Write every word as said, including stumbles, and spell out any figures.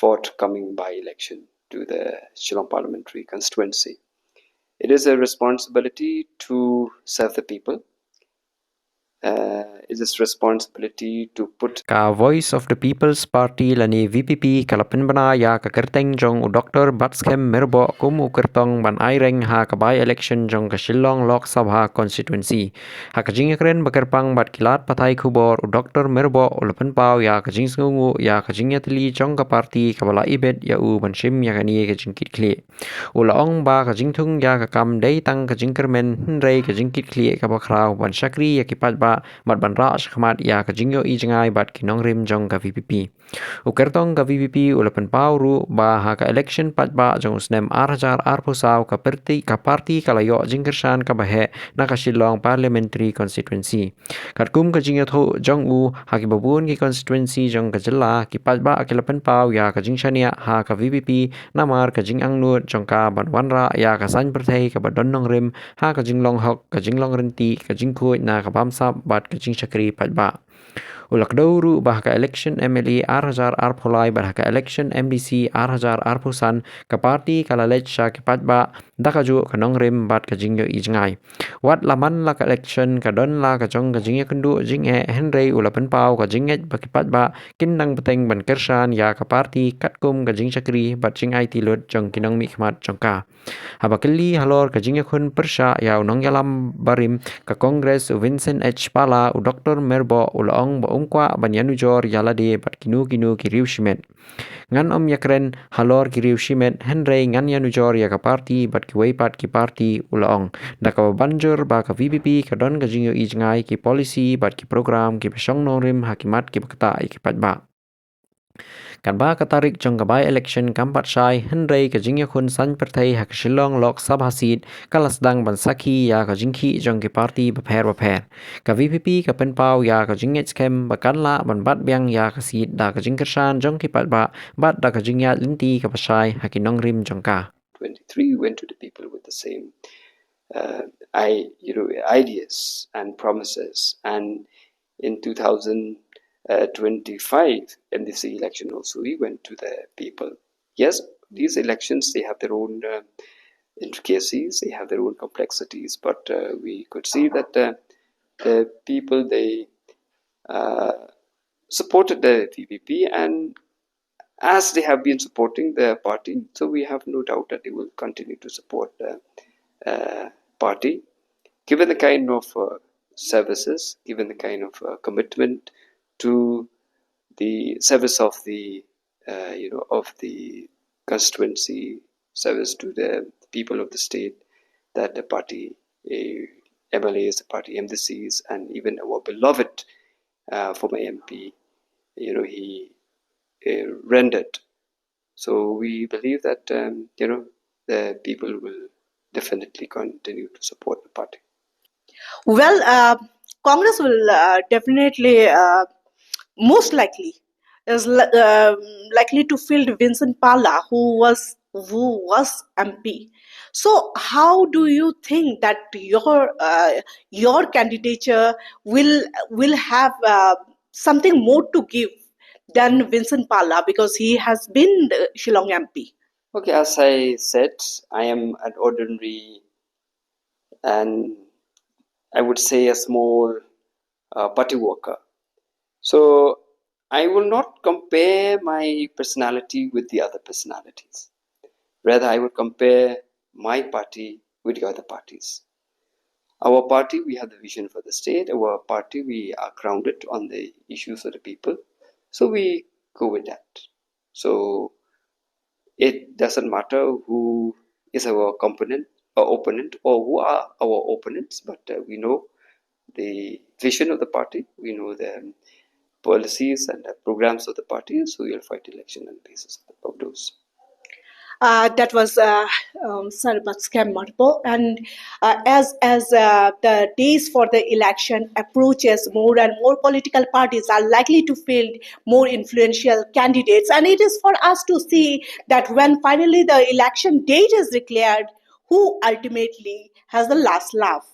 forthcoming by-election to the Shillong Parliamentary Constituency. It is a responsibility to serve the people. Uh, it is responsibility to put Ka Voice of the People's Party lane V P P ka la pynbna ïa ka kyrteng jong u Doctor Batskhem Myrboh kum u kyrtong ban aireng ha ka by-election jong ka Shillong Lok Sabha Constituency. Ha ka jingïakren ba kyrpang bad ki lad pathai khubor, u Doctor Myrboh u la pynpaw ïa ka jingsngewnguh ïa ka jingïatylli jong ka party kaba la ibit ïa u ban shim ïa kane ka jingkitkhlieh. U la ong ba ka jingthung ïa ka kam dei tang ka jingkyrmen, hynrei ka jingkitkhlieh kaba khraw ban shakri ïa ki paidbah bad ban rah shakhmat ïa ka jingïohi jngai bad ki nongrim jong ka V P P. U kyrtong ka V P P u la pynpaw ruh ba ha ka election paidbah jong u snem ar hajar arphew saw ka party, ka party ka la ïoh jingkyrshan kaba heh na ka Shillong Parliamentary Constituency. Katkum ka jingïathuh jong u, ha kiba bun ki constituency jong ka jylla, ki paidbah ki la pynpaw ïa ka jingshaniah ha ka V P P namar ka jingangnud jong ka ban wanrah ïa ka saiñ pyrthei kaba don nongrim ha ka jinglong hok, ka jinglong ryntih, ka jingkhuid na ka bamsap bad ka jingshakri paidbah. U la kdew ruh ba ha ka election M L A ar hajar arphew lai bad ha ka election M D C ar hajar arphew san, ka party ka la leit sha ki paidbah da kajuh ka nongrim bad ka jingïohi jngai. Wat la man la ka election, ka don la ka jong ka jingïakynduh jingeh, hynrei u la pynpaw ka jingngeit ba ki paidbah kin nang bteng ban kyrshan ïa ka party katkum ka jingshakri bad jingaiti lut jong ki nongmihkhmat jong ka. Haba kylli halor ka jingïakhun pyrshah ïa u nongïalam barim ka Congress u Vincent H Pala, u Doctor Myrboh u la ong ba um kwah ban ïanujor ïa lade bad kino kino ki riew shimet. Ngan ym ïakren halor ki riew shimet, hynrei ngan ïanujor ïa ka party bad kiwei pat ki party, u la ong. Da kaba ban jur ba ka V P P ka don ka jingïohi jngai, ki policy bad ki program kiba shong nongrim ha ki mat kiba ktah ïa ki paidbah. Katba ka tarik jong ka by-election kam pat shai, hynrei ka jingïakhun saiñ pyrthei ha ka Shillong Lok Sabha seat ka la sdang ban sakhi ïa ka jingkhih jong ki party bapher bapher. Ka V P P ka pynpaw ïa ka jingngeit skhem ba kan lah ban bat biang ïa ka seat da ka jingkyrshan jong ki paidbah bad da ka jingïaid lynti kaba shai ha ki nongrim jong ka. twenty-three went to the people with the same, uh, I, you know, ideas and promises. And in two thousand twenty-five M D C election also, we went to the people. Yes, these elections, they have their own, uh, intricacies, they have their own complexities, but, uh, we could see that, uh, the people, they, uh, supported the V P P, and as they have been supporting the party, so we have no doubt that they will continue to support the, uh, party, given the kind of, uh, services, given the kind of, uh, commitment to the service of the, uh, you know, of the constituency, service to the people of the state that the party, uh, M L As, the party M D Cs, and even our beloved, uh, former M P, you know, he, uh, rendered. So we believe that, um, you know, the people will definitely continue to support the party. Well, uh, Congress will, uh, definitely, uh, most likely, is li- um, likely to field Vincent Pala, who was who was M P. So, how do you think that your, uh, your candidature will will have, uh, something more to give than Vincent Pala, because he has been the Shillong M P? Okay, as I said, I am an ordinary and, I would say, a small, uh, party worker. So I will not compare my personality with the other personalities. Rather, I would compare my party with the other parties. Our party, we have the vision for the state. Our party, we are grounded on the issues of the people. So we go with that. So it doesn't matter who is our component or opponent or who are our opponents, but, uh, we know the vision of the party, we know the policies and the programs of the party, so we'll fight election on the basis of, of those. Uh, that was, uh, um, Sir Batskhem Myrboh. And, uh, as as uh, the days for the election approaches, more and more political parties are likely to field more influential candidates. And it is for us to see that when finally the election date is declared, who ultimately has the last laugh.